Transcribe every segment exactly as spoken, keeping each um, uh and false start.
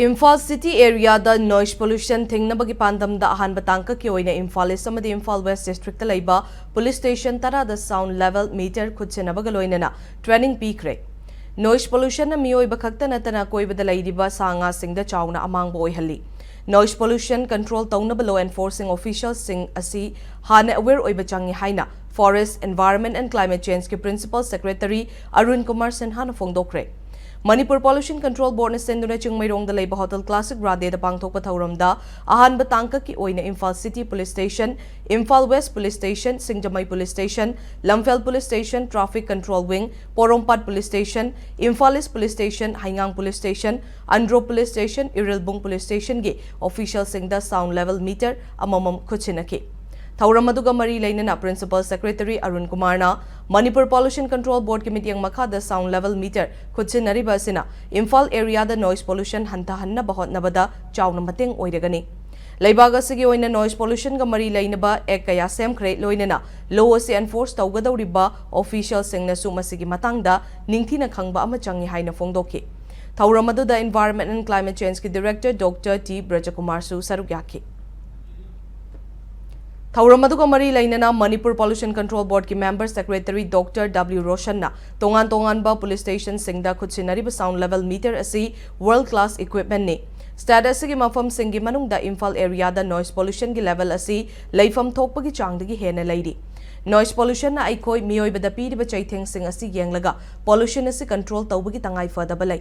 Imphal city ꯑꯦꯔꯤꯌꯥꯗ noise pollution ꯊꯤꯡꯅꯕꯒꯤ ꯄꯥꯟꯗꯝꯗ ꯑꯍꯥꯟꯕ ꯇꯥꯡꯀꯛꯀꯤ ꯑꯣꯏꯅ ꯏꯝꯐꯥꯜ ꯏꯁ ꯑꯃꯗꯤ ꯏꯝꯐꯥꯜ ꯋꯦꯁ ꯗꯤꯁꯇ꯭ꯔꯤꯛꯇ ꯂꯩꯕ ꯄꯨꯂꯤꯁ ꯁ꯭ꯇꯦꯁꯟ ꯇꯔꯥꯗ ꯁꯥꯎꯟ ꯂꯦꯚꯦꯜ ꯃꯤꯇꯔ ꯈꯨꯠꯁꯤꯟꯅꯕꯒ ꯂꯣꯏꯅꯅ ꯇ꯭ꯔꯦꯅꯤꯡ ꯄꯤꯈ꯭ꯔꯦ꯫ ꯅꯣꯏꯁ ꯄꯣꯂꯨꯁꯟꯅ ꯃꯤꯑꯣꯏꯕ ꯈꯛꯇ ꯅꯠꯇꯅ ꯀꯣꯏꯕꯗ ꯂꯩꯔꯤꯕ ꯁꯥ ꯉꯥꯁꯤꯡꯗ ꯆꯥꯎꯅ ꯑꯃꯥꯡꯕ ꯑꯣꯏꯍꯜꯂꯤ꯫ ꯅꯣꯏꯁ ꯄꯣꯂꯨꯁꯟ ꯀꯟꯇ꯭ꯔꯣꯜ ꯇꯧꯅꯕ ꯂꯣ ꯑꯦꯟꯐꯣꯔꯁꯤꯡ ꯑꯣꯐꯤꯁꯤꯌꯦꯜꯁꯤꯡ ꯑꯁꯤ ꯍꯥꯟꯅ ꯑꯦꯋꯦꯌꯔ ꯑꯣꯏꯕ ꯆꯪꯉꯤ ꯍꯥꯏꯅ ꯐꯣꯔꯦꯁ, ꯏꯟꯚꯥꯏꯔꯟꯃꯦꯟꯠ ꯑꯦꯟ ꯀ꯭ꯂꯥꯏꯃꯦꯠ ꯆꯦꯟꯖꯀꯤ ꯄ꯭ꯔꯤꯟꯁꯤꯄꯜ ꯁꯦꯀ꯭ꯔꯦꯇꯔꯤ ꯑꯔꯨꯟ ꯀꯨꯃꯥꯔ ꯁꯤꯟꯍꯥꯅ ꯐꯣꯡꯗꯣꯛꯈ꯭ꯔꯦ꯫ ꯃꯅꯤꯄꯨꯔ ꯄꯣꯂꯨꯁꯟ ꯀꯟꯇ꯭ꯔꯣꯜ ꯕꯣꯔꯗꯅ ꯁꯤꯟꯗꯨꯅ ꯆꯤꯡꯃꯩꯔꯣꯡꯗ ꯂꯩꯕ ꯍꯣꯇꯦꯜ ꯀ꯭ꯂꯥꯁꯤꯛ ꯔꯥꯙꯦꯗ ꯄꯥꯡꯊꯣꯛꯄ ꯊꯧꯔꯝꯗ ꯑꯍꯥꯟꯕ ꯇꯥꯡꯀꯛꯀꯤ ꯑꯣꯏꯅ Imphal city police station, Imphal west police station, Singjamei police station, Lamphel police station, traffic control wing, Porompat police station, Imphal east police station, ꯍꯩꯉꯥꯡ police station, Andro police station, Irilbung police ꯁ꯭ꯇꯦꯁꯟꯒꯤ ꯑꯣꯐꯤꯁꯤꯌꯦꯜꯁꯤꯡꯗ ꯁꯥꯎꯟ ꯂꯦꯚꯦꯜ ꯃꯤꯇꯔ ꯑꯃꯃꯝ ꯈꯨꯠꯁꯤꯟꯅꯈꯤ꯫ ꯊꯧꯔꯝ ꯑꯗꯨꯒ ꯃꯔꯤ ꯂꯩꯅꯅ ꯄ꯭ꯔꯤꯟꯁꯤꯄꯜ ꯁꯦꯀ꯭ꯔꯦꯇꯔꯤ ꯑꯔꯨꯟ ꯀꯨꯃꯥꯔꯅ ꯃꯅꯤꯄꯨꯔ ꯄꯣꯂꯨꯁꯟ ꯀꯟꯇ꯭ꯔꯣꯜ ꯕꯣꯔꯗꯀꯤ ꯃꯤꯠꯌꯦꯡ ꯃꯈꯥꯗ ꯁꯥꯎꯟ ꯂꯦꯚꯦꯜ ꯃꯤꯇꯔ ꯈꯨꯠꯁꯤꯟꯅꯔꯤꯕ ꯑꯁꯤꯅ ꯏꯝꯐꯥꯜ ꯑꯦꯔꯤꯌꯥꯗ ꯅꯣꯏꯁ ꯄꯣꯂꯨꯁꯟ ꯍꯟꯊꯍꯟꯅꯕ ꯍꯣꯠꯅꯕꯗ ꯆꯥꯎꯅ ꯃꯇꯦꯡ ꯑꯣꯏꯔꯒꯅꯤ꯫ ꯂꯩꯕꯥꯛ ꯑꯁꯤꯒꯤ ꯑꯣꯏꯅ ꯅꯣꯏꯁ ꯄꯣꯂꯨꯁꯟꯒ ꯃꯔꯤ ꯂꯩꯅꯕ ꯑꯦꯛ ꯀꯌꯥ ꯁꯦꯝꯈ꯭ꯔꯦ, ꯂꯣꯏꯅꯅ ꯂꯣ ꯑꯁꯤ ꯑꯦꯟꯐꯣꯔꯁ ꯇꯧꯒꯗꯧꯔꯤꯕ ꯑꯣꯐꯤꯁꯤꯌꯦꯜꯁꯤꯡꯅꯁꯨ ꯃꯁꯤꯒꯤ ꯃꯇꯥꯡꯗ ꯅꯤꯡꯊꯤꯅ ꯈꯪꯕ ꯑꯃ ꯆꯪꯉꯤ ꯍꯥꯏꯅ ꯐꯣꯡꯗꯣꯛꯈꯤ꯫ ꯊꯧꯔꯝ ꯑꯗꯨꯗ ꯏꯟꯚꯥꯏꯔꯟꯃꯦꯟꯠ ꯑꯦꯟ ꯀ꯭ꯂꯥꯏꯃꯦꯠ ꯆꯦꯟꯖꯀꯤ ꯗꯤꯔꯦꯛꯇꯔ ꯗꯣꯛꯇꯔ ꯇꯤ ꯕ꯭ꯔꯖꯀꯨꯃꯥꯔꯁꯨ ꯁꯔꯨꯛ ꯌꯥꯈꯤ꯫ ꯊꯧꯔꯝ ꯑꯗꯨꯒ ꯃꯔꯤ ꯂꯩꯅꯅ ꯃꯅꯤꯄꯨꯔ ꯄꯣꯂꯨꯁꯟ ꯀꯟꯇ꯭ꯔꯣꯜ ꯕꯣꯔꯗꯀꯤ ꯃꯦꯝꯕꯔ ꯁꯦꯀ꯭ꯔꯦꯇꯔꯤ ꯗꯣꯛꯇꯔ ꯗꯕ꯭ꯂꯤꯎ ꯔꯣꯁꯟꯅ ꯇꯣꯉꯥꯟ ꯇꯣꯉꯥꯟꯕ ꯄꯨꯂꯤꯁ ꯁ꯭ꯇꯦꯁꯟꯁꯤꯡꯗ ꯈꯨꯠꯁꯤꯟꯅꯔꯤꯕ ꯁꯥꯎꯟ ꯂꯦꯚꯦꯜ ꯃꯤꯇꯔ ꯑꯁꯤ ꯋꯥꯔꯜꯗ ꯀ꯭ꯂꯥꯁ ꯏꯀ꯭ꯋꯤꯞꯃꯦꯟꯠꯅꯤ꯫ ꯁ꯭ꯇꯦꯠ ꯑꯁꯤꯒꯤ ꯃꯐꯝꯁꯤꯡꯒꯤ ꯃꯅꯨꯡꯗ ꯏꯝꯐꯥꯜ ꯑꯦꯔꯤꯌꯥꯗ ꯅꯣꯏꯁ ꯄꯣꯂꯨꯁꯟꯒꯤ ꯂꯦꯚꯦꯜ ꯑꯁꯤ ꯂꯩꯐꯝ ꯊꯣꯛꯄꯒꯤ ꯆꯥꯡꯗꯒꯤ ꯍꯦꯟꯅ ꯂꯩꯔꯤ꯫ ꯅꯣꯏꯁ ꯄꯣꯂꯨꯁꯟꯅ ꯑꯩꯈꯣꯏ ꯃꯤꯑꯣꯏꯕꯗ ꯄꯤꯔꯤꯕ ꯆꯩꯊꯦꯡꯁꯤꯡ ꯑꯁꯤ ꯌꯦꯡꯂꯒ ꯄꯣꯂꯨꯁꯟ ꯑꯁꯤ ꯀꯟꯇ꯭ꯔꯣꯜ ꯇꯧꯕꯒꯤ ꯇꯉꯥꯏ ꯐꯗꯕ ꯂꯩ꯫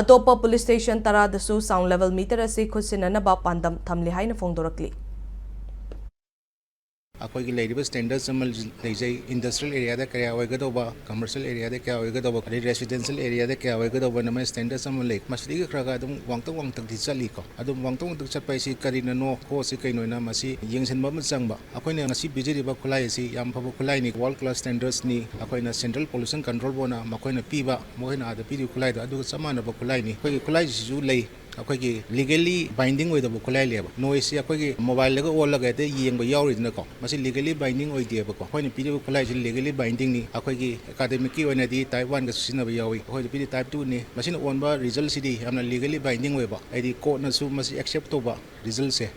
ꯑꯇꯣꯞꯄ ꯄꯨꯂꯤꯁ ꯁ꯭ꯇꯦꯁꯟ ꯇꯔꯥꯗꯁꯨ ꯁꯥꯎꯟ ꯂꯦꯚꯦꯜ ꯃꯤꯇꯔ ꯑꯁꯤ ꯈꯨꯠꯁꯤꯟꯅꯅꯕ ꯄꯥꯟꯗꯝ ꯊꯝꯂꯤ ꯍꯥꯏꯅ ꯐꯣꯡꯗꯣꯔꯛꯂꯤ꯫ ꯑꯩꯈꯣꯏꯒꯤ ꯂꯩꯔꯤꯕ ꯁ꯭ꯇꯦꯟꯗꯔꯗꯁ ꯑꯃ ꯂꯩꯖꯩ꯫ ꯏꯟꯗꯁꯇ꯭ꯔꯤꯌꯦꯜ ꯑꯦꯔꯤꯌꯥꯗ ꯀꯌꯥ ꯑꯣꯏꯒꯗꯧꯕ, ꯀꯃꯔꯁꯤꯌꯦꯜ ꯑꯦꯔꯤꯌꯥꯗ ꯀꯌꯥ ꯑꯣꯏꯒꯗꯧꯕ, ꯑꯗꯩ ꯔꯦꯁꯤꯗꯦꯟꯁꯤꯌꯦꯜ ꯑꯦꯔꯤꯌꯥꯗ ꯀꯌꯥ ꯑꯣꯏꯒꯗꯧꯕꯅ ꯃꯣꯏ ꯁ꯭ꯇꯦꯟꯗꯔꯗꯁ ꯑꯃ ꯂꯩ꯫ ꯃꯁꯤꯗꯒꯤ ꯈꯔ ꯈꯔ ꯑꯗꯨꯝ ꯋꯥꯡꯇꯛ ꯋꯥꯡꯇꯛꯇꯤ ꯆꯠꯂꯤꯀꯣ꯫ ꯑꯗꯨꯝ ꯋꯥꯡꯇꯛ ꯋꯥꯡꯇꯛ ꯆꯠꯄ ꯍꯥꯏꯁꯤ ꯀꯔꯤꯅꯅꯣ, ꯀꯣꯁꯁꯤ ꯀꯩꯅꯣꯅ ꯃꯁꯤ ꯌꯦꯡꯁꯤꯟꯕ ꯑꯃ ꯆꯪꯕ꯫ ꯑꯩꯈꯣꯏꯅ ꯉꯁꯤ ꯄꯤꯖꯔꯤꯕ ꯈꯨꯠꯂꯥꯏ ꯑꯁꯤ ꯌꯥꯝ ꯐꯕ ꯈꯨꯠꯂꯥꯏꯅꯤ, ꯋꯥꯔꯜꯗ ꯀ꯭ꯂꯥꯁ ꯁ꯭ꯇꯦꯟꯗꯔꯗꯁꯅꯤ꯫ ꯑꯩꯈꯣꯏꯅ ꯁꯦꯟꯇ꯭ꯔꯦꯜ ꯄꯣꯂꯨꯁꯟ ꯀꯟꯇ꯭ꯔꯣꯜ ꯕꯣꯔꯗꯅ ꯃꯈꯣꯏꯅ ꯄꯤꯕ, ꯃꯈꯣꯏꯅ ꯑꯥꯗ ꯄꯤꯔꯤꯕ ꯈꯨꯠꯂꯥꯏꯗꯣ ꯑꯗꯨꯒ ꯆꯞ ꯃꯥꯟꯅꯕ ꯈꯨꯠꯂꯥꯏꯅꯤ꯫ ꯑꯩꯈꯣꯏꯒꯤ ꯈꯨꯠꯂꯥꯏꯁꯤꯁꯨ ꯂꯩ꯫ ꯑꯩꯈꯣꯏꯒꯤ legally binding ꯑꯣꯏꯗꯕ ꯈꯨꯠꯂꯥꯏ ꯂꯩꯌꯦꯕ꯫ Noise ꯁꯤ ꯑꯩꯈꯣꯏꯒꯤ mobile ꯗꯒ ꯑꯣꯜꯂꯒ ꯍꯦꯛꯇ ꯌꯦꯡꯕ ꯌꯥꯎꯔꯤꯗꯅꯀꯣ, ꯃꯁꯤ legally binding ꯑꯣꯏꯗꯦꯕꯀꯣ꯫ ꯑꯩꯈꯣꯏꯅ ꯄꯤꯔꯤꯕ ꯈꯨꯠꯂꯥꯏꯁꯤ legally binding ꯅꯤ꯫ ꯑꯩꯈꯣꯏꯒꯤ academic ꯀꯤ ꯑꯣꯏꯅꯗꯤ type one ꯒꯁꯨ ꯁꯤꯖꯤꯟꯅꯕ ꯌꯥꯎꯏ, ꯑꯩꯈꯣꯏꯗ ꯄꯤꯔꯤ type two ꯅꯤ꯫ ꯃꯁꯤꯅ ꯑꯣꯟꯕ result ꯁꯤꯗꯤ ꯌꯥꯝꯅ legally binding ꯑꯣꯏꯕ, ꯍꯥꯏꯗꯤ court ꯅꯁꯨ ꯃꯁꯤ accept ꯇꯧꯕ result ꯁꯦ꯫